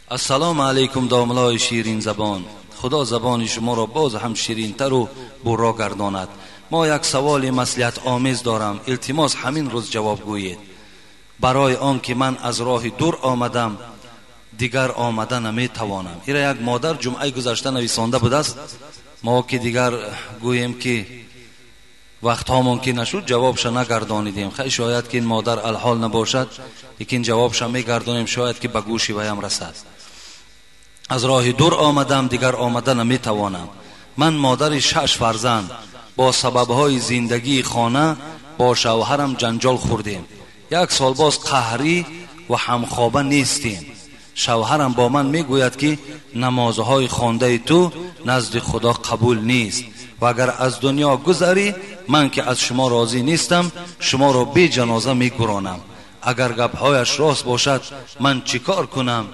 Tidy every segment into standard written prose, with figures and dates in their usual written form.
Ассалому алайкум домлаи ширин забон. Худо забони шуморо боз ҳам ширинтару бурро гардонад. Мо як саволи маслиҳатомез дорам. Илтимос ҳамин рӯз ҷавоб гӯед. Барои он ки ман аз роҳи дур омадам, дигар омада наметавонам. Ира як модар ҷумъаи гузашта нависонда будааст. Мо ки дигар гӯем ки вақтҳомон ки нашуд, ҷавобша нагардонидем. Хай шояд ки ин модар алҳол набошад, лекин ҷавобша мегардонем, шояд ки ба гӯши ваям расад. Аз роҳи дур омадам, дигар омада наметавонам. Ман модари 6 фарзанд, бо сабабҳои зиндагии хона бо шавҳарам ҷанҷол хӯрдем. 1 сол боз қаҳрӣ ва ҳамхоба нестем. Шавҳарам бо ман мегӯяд ки намозҳои хондаи ту назди Худо қабул нест ва агар аз дунё гузарӣ, ман ки аз шумо розӣ нестам, шуморо беҷаноза мегуронам. Агар гапҳояш рост бошад, ман чӣ кор кунам?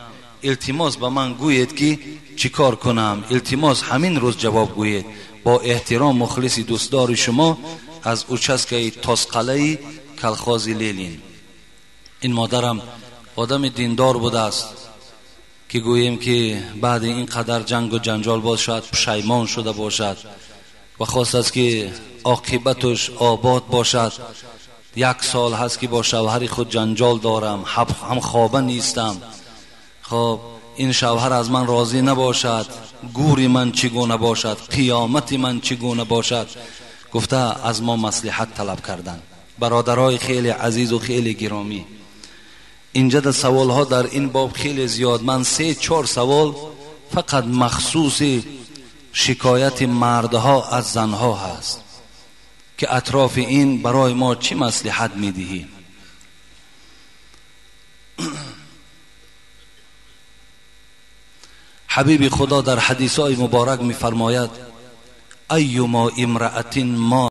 Илтимос ба ман гӯед ки чӣ кор кунам. Илтимос ҳамин рӯз ҷавоб гӯед. Бо эҳтиром мухлиси дӯстдори шумо аз участкаи Тосқалаи колхози Ленин. Ин модарам одами диндор будааст ки гӯем ки баъди ин қадар ҷангу ҷанҷол боз шояд пушаймон шуда бошад ва хостааст ки оқибаташ обод бошад. 1 сол ҳаст ки бо шавҳари худ ҷанҷол дорам, ҳамхоба нестам. Хоб ин шавҳар аз ман розӣ набошад, гури ман чӣ гуна бошад, қиёмати ман чӣ гуна бошад, гуфта аз мо маслиҳат талаб карданд. Бародарои хеле азизу хеле гиромӣ, инҷа да саволҳо дар ин боб хеле зиёд. Ман 3-4 савол фақат махсуси шикояти мардҳо аз занҳо ҳаст ки атрофи ин барои мо чӣ маслиҳат медиҳӣ. Ҳабиби Худо дар ҳадисҳои муборак мефармояд: айюмо имраатин мо